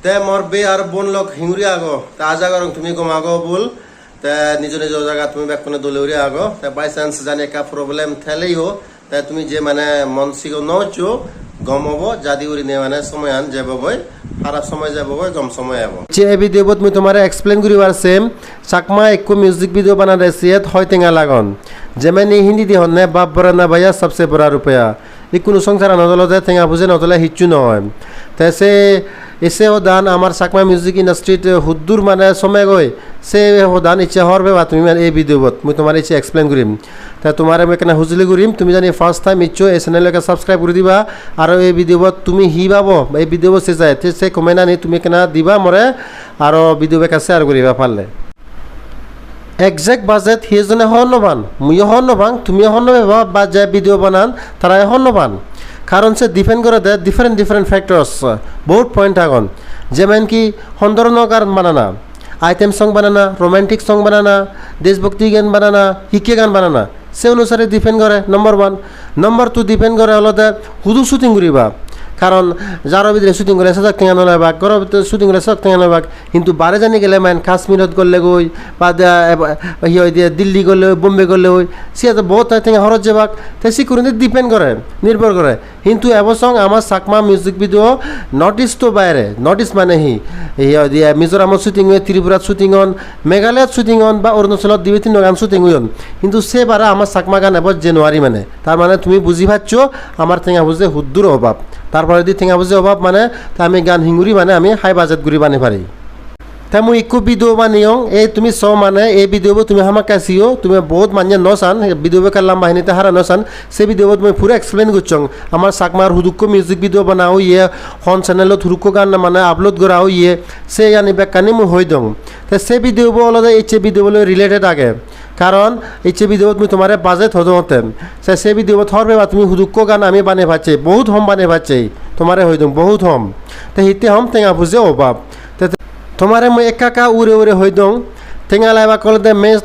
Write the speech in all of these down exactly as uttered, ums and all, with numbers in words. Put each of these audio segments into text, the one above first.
Te mor bhei ar bon lok hinguri ago, te aja gorong tumi gom ago bul, te nijo nijo jagat tumi bekkune dole guri ago, te by chance jani ekka problem theleyo, te tumi je mane mon sigon no hoccho, gom obo, jadi gurinei mane somoyan jebogoi, harap somoy jebogoi, gom somoy ebo. Je ei video bot mui tomare explain guribar sem, Chakma ekko music video banade siyot hoi tenga lagon. Jemani Hindi di honne bap bhara na bhaiya sabse bada rupaya. Ikkunu songsaranot olode tenga puje no thole hissu no oi. Te se, ese hodan amar Chakma music industry-t huddur mane somegoi, se hodan icche hobor peba tumi mane ei video bot. Mui tomare icche explain gurim. Te tomare mui ekkena hujuli gurim, tumi jani first time iccho ei channel-eke subscribe guri diba, aro ei video bot tumi hi babo, ei video bot se jai, te se comment-ani tumi ekkena diba more, aro video bekka share guriba parle. Exact budget hi ejone hobor no pan, muiyo hobor no pang, tumiyo hobor no peba, ba je video banan tarayo hobor no pan. Karon se depend gorede different different factors, bohut point agon. Jemon ki hon dhoronor gan banana, item song banana, romantic song banana, deshbhakti gan banana, hikke gan banana, se onusare depend gore, number one. Number two depend gore olode hudu shooting guriba. Karon jaro bidire shooting gole sejak tenga no lebak, goro bidire shooting gole sejak tenga no lebak. Hintu bare jani gele mane Kashmirot golle goi, ba de-, eba-, hi hoide Delhi golle goi, Bombay golle goi, siyot bohut tenga horoj jebak. Te sikkurine depend gore, nirbhor gore. Hintu ebo song amar Chakma music video North East to baire, North East mane hi, hi hoide Mizoramot shooting oye, Tripurat shooting on, Meghalayat shooting on, ba Arunachalot dibe tinno gan shooting oyon. Hintu se bare amar Chakma gan ebo January mane. Tar mane tumi buji paccho amar tenga puje huddur obab. Tar poredi tenga puje obab mane te ami gan hinguri mane ami high budget guri banei pari. Te mui ikko video baneyong, ei tumi so mane ei video bo tumi hamakkai siyo, tumi bohut manye no san, ei video bo ekka lamba hini te hara no san, se video bot mui puro explain gocchong. Amar Chakmar hudukko music video bana oye, hon channel ot hudukko gan mane upload gora oye, se yani bekkani mui hoi dong. Te se video bo olode ecche video bo loi related age. Karon ecche video bot mui tomare budget hodongotte. Se, se video bot hobor peba tumi hudukko gan ami banei pacche, bohut hom banei pacche. Tomare hoi dong, bohut hom. Te hitte hom tenga puje obab. Te, te, tomare mui ekka ekka ure ure hoi dong. Tenga laibak olode main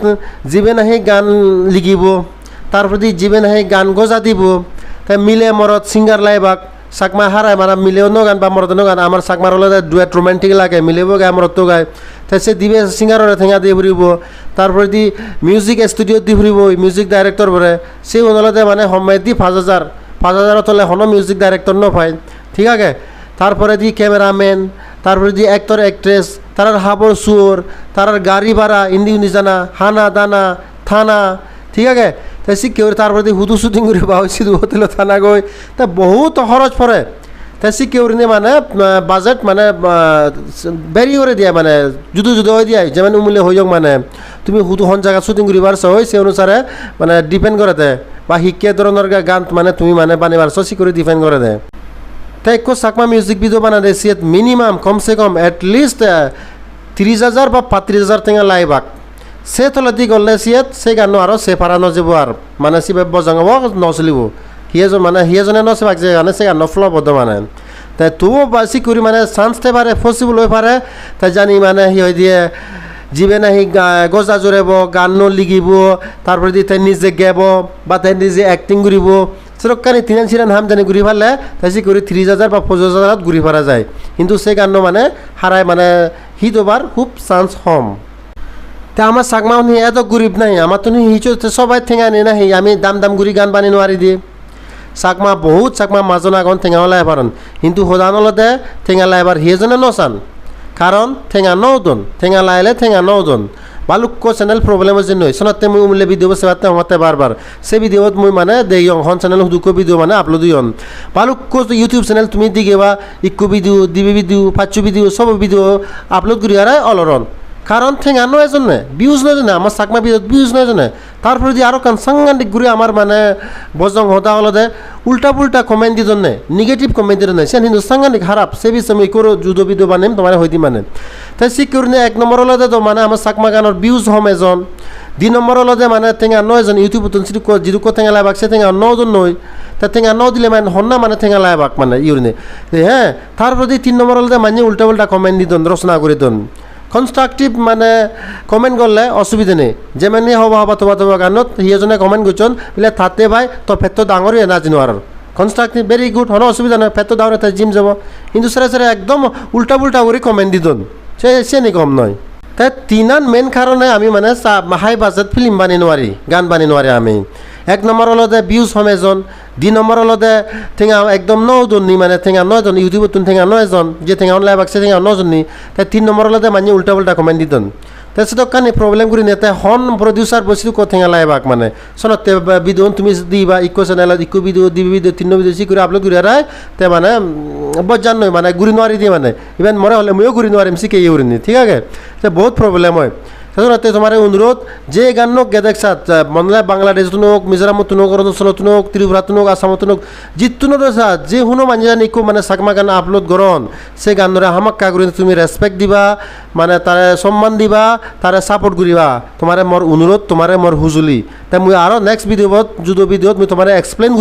jibe nahi gan ligibo. Tar poredi jibe nahi gan goja dibo. Te mile morot singer laibak. Chakma harai mara mileo no gan ba morodo no gan, amar Chakmar olode duet romantic lage, milebo gai, morotto gai. Te se dibe singer-ore tenga diye puribo, tar poredi music studio di puribo, music director bore, sigun olode mane hommedi pach hajar, pach hajar tole hono music director no pai, thik age? Tar poredi cameraman, tar poredi actor actress, tarar habor suor, tarar gari bhara, indi undi jana, hana dana, thana, thik age? Te sikke guri tar poredi hudu shooting guriba oi, sidu hotel-ot thana goi, te bohut horoj pore. Te sikke gurinei mane, ah, budget mane, ah, s-, vary gore diye mane, judo judo oi diye, jemon umile hoyong mane, tumi hudu hon jagat shooting guribar soi, se onusare mane depend gorede, ba hikke dhoronor ga-, gan mane tumi mane banebar so, sikke guri depend gorede. Te ekko Chakma music video banade siyot minimum kom se kom at least, ah, tris hajar ba patris hajar tenga laibak. Se toledi golle siyot se ganno aro se para no jebo ar. Mane sibe bojong obo, no solibo. Hiye jon mane, hiye jone no sebak je gane se ganno flop odo mane. Te tubo ba sikkuri mane chance te pare, possible oi pare. Te jani mane hi hoi diye, jibe nahi ga-, goja jurebo, ganno ligibo, tar poredi te nije gebo, ba te nije acting guribo. Sedokkani tinan siran ham jani guri parle, te sikkuri tris hajar ba ponchas hajarot guri para jai. Hintu se ganno mane harai mane hit obar hub chance hom. Te ama Chakmaun hi edo gurib nahi? Amattun hi hissu te sobai tenga nei nahi? Ami dam dam guri gan banei no pari de. Chakma, bohut Chakma majon agon tenga laibar paron. Hintu hodan olode tenga laibar hijone no san. Karon tenga no udon. Tenga laile tenga no udon. Balukko channel problem oi jeinoi. Senotte mui umile video bo sebatte hongotte bar bar. Se video bot mui mane degong hon channel hudukko video mane upload oyon. Balukko YouTube channel tumi digeba, ikko video, dibe video, paccho video, sobo video upload guri are oloron. Karon tenga no ejonne, views no ejonne, ama Chakma video views no ejonne. Tar poredi aro ekkan sangadik guri amar mane bojong hoda olode ulta pulta comment didonne, negative comment didonne, siyan hintu sangadik harap, se bisoye mui ikko judo video banem tomare hoi di mane. Te sikke gurinei ek nombor olode do mane ama Chakma ganor views hom ejon, di nombor olode mane tenga no ejon, YouTube-ottun sidukko jidukko tenga laibak se tenga no udonnoi, te tenga no dile mane honna mane tenga laibak mane iye gurinei. Te he, tar poredi tin nombor olode mane ulta pulta comment didon, rosona guri don. Constructive mane comment gorle osubide nei. Jemani hoba hoba toba toba ganot hi ejone comment gocchon, bile tatte bhai to petto dangor oye naji no paror. Constructive, very good, hono osubida noi, petto down te gym jabo. Hintu sere sere ekdom ulta pulta guri comment didon. Se, seni gom noi. Te tinan main karone ami mane sa-, high budget film banei nwari, gan banei nwari ami. Ek nombor olode views hom ejon, di nombor olode tenga ekdom no udonni, mane tenga no ejon, YouTube-ottun tenga no ejon, je tenga hon laibak se tenga no ujonni. Te tin nombor olode manye ulta pulta comment didon. Te sedokkani problem gurinei te hon producer bo sidukko tenga laibak mane. Sonotte ba-, video un tumi diba, ikko channel-ot ikko video, dibe video, tinno video sik guri upload guri arai, te mane, mm, bojjan noi mane, guri nwari di mane. Iben more hole muiyo guri nwarim sikke iye gurinei, thik age? Te bahut problem oi. Te sonotte tomare onurod, je gan nok gedek sat, eh, mone hole Bangladesh-ottun ok, Mizoram-ottun ok, Arunachal-ottun ok, Tripura-ttun ok, Assam-ottun ok, jittun ode sat, je hono manje jani ikko mane Chakma gan upload goron, se ganore hamakkai gurinei tumi respect diba, mane tare somman diba, tare support guriba. Tomare mor onurod, tomare mor hujuli. Te mui aro next video-bot, judo video-t mui tomare explain guri